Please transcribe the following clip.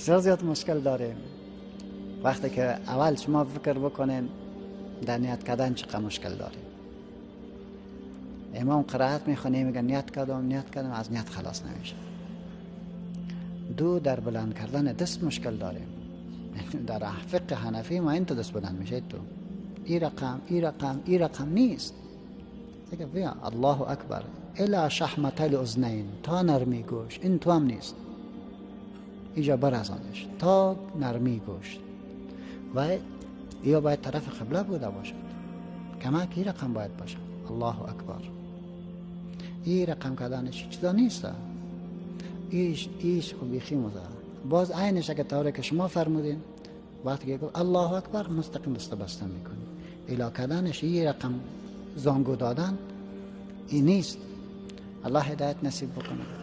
بسیار زیاد مشکل داریم. وقتی که اول شما فکر بکنین در نیت کردن چقدر مشکل داریم. امام قرائت میخونه، میگه نیت کردم، نیت کردم، از نیت خلاص نمیشه. دو، در بلند کردن دست مشکل داریم. در فقه حنفی ما این تو دست بلند میشه، تو ای رقم، ای رقم، ای رقم نیست. دیگه بیا الله اکبر الی شحمت الاذنین، تا نرمی گوش، این تو هم نیست. اینجا برازانش تا نرمی گوش و یا باید طرف قبله بوده باشد، کمک این رقم باید باشد. الله اکبر. این رقم کردنش چیزا نیست. ایش خب بیخی موزه. باز عینش اگه طوری که شما فرمودین، وقتی که گفت الله اکبر مستقیم دست بسته میکنی. الا کردنش این رقم زانگو دادن این نیست. الله هدایت نصیب بکنه.